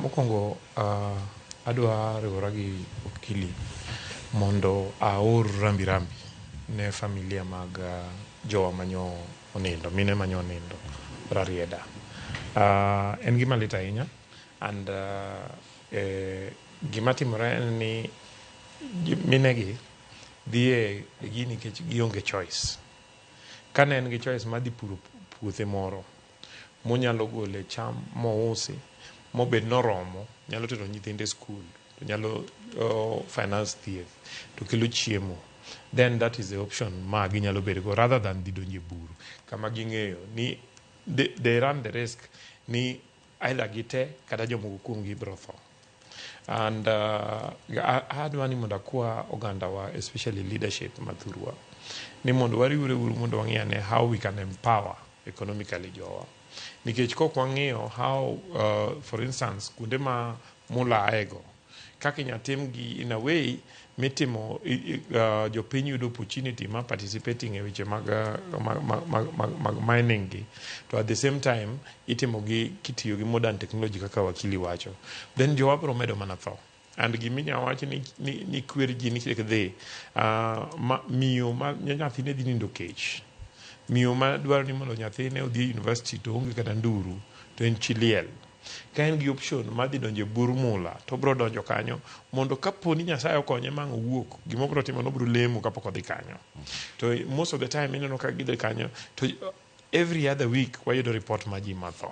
Mokwongo adwa riwora gi okili mondo aor rambirambi ne familia mag jowa manyo onindo, mine manyo onindo Rarieda. En gima lit ahinya and gima timore en ni minegi dhi e gini nikech gionge choice. Kane en gi choice mar dhi puro puothe moro monyalo gole cham mousi mobed noromo, nyalo tero nyithinde e skul, to nyalo finance thieth, to kelo chiemo, then that is the option ma ginyalo bedo go rather than dhi donjo e bur kama ging'eyo ni they run the risk ni either gite kata jomoko kuomgi biro tho. And adwa ni mondo akwa ogandawa, especially leadership mathurwa, ni mondo wariwre uru mondo wang'i ane how we can empower economically jowa. Nikech kok wang'iyo how, for instance, kuonde ma mula aego, kaka inya timgi in a way mitimo jopiny yudo opportunity ma participating e weche mag mining gi, to at the same time itimo gi kitiyo gi modern technology kaka wakili wacho, then jowa biro medo mana tho. And giminya wach ni kwer ji ni kik dhi, miyo ma nyathine dhi nindo kech, miyo ma dwaro ni mondo nyathine odhi e university to onge kata nduru, to en chi liel, ka en gi option mar dhi donjo e bur mula to obiro donjo kanyo mondo kapo ni Nyasaye okonye ma ang' owuok, gima obiro timo nobiro lemo kapok odhi kanyo. To most of the time ineno ka gidhi kanyo to every other week wayudo report ma ji matho.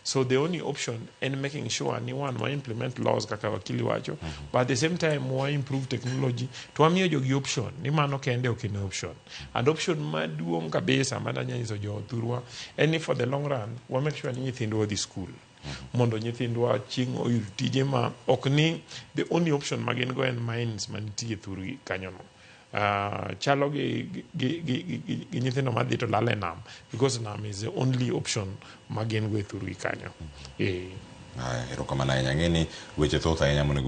So the only option en making sure ni one, wa implement laws kaka wakili wacho, but at the same time wa improve technology to wamiyo jogi option ni mano kende ok en option. And option maduong' kabisa madanya nyiso jo thurwa en ni for the long run wa make sure ni nyithindwa odhi school mondo nyithindwa chieng' oyud tije ma ok ni the only option ma gin go en mines manitie thurgi kanyono. Chalo gi nyithindo madhi to lal e nam because nam is the only option ma gin go e thurgi kanyo. Erokamano ahinya. Ang'e ni weche thoth ahinya monego bed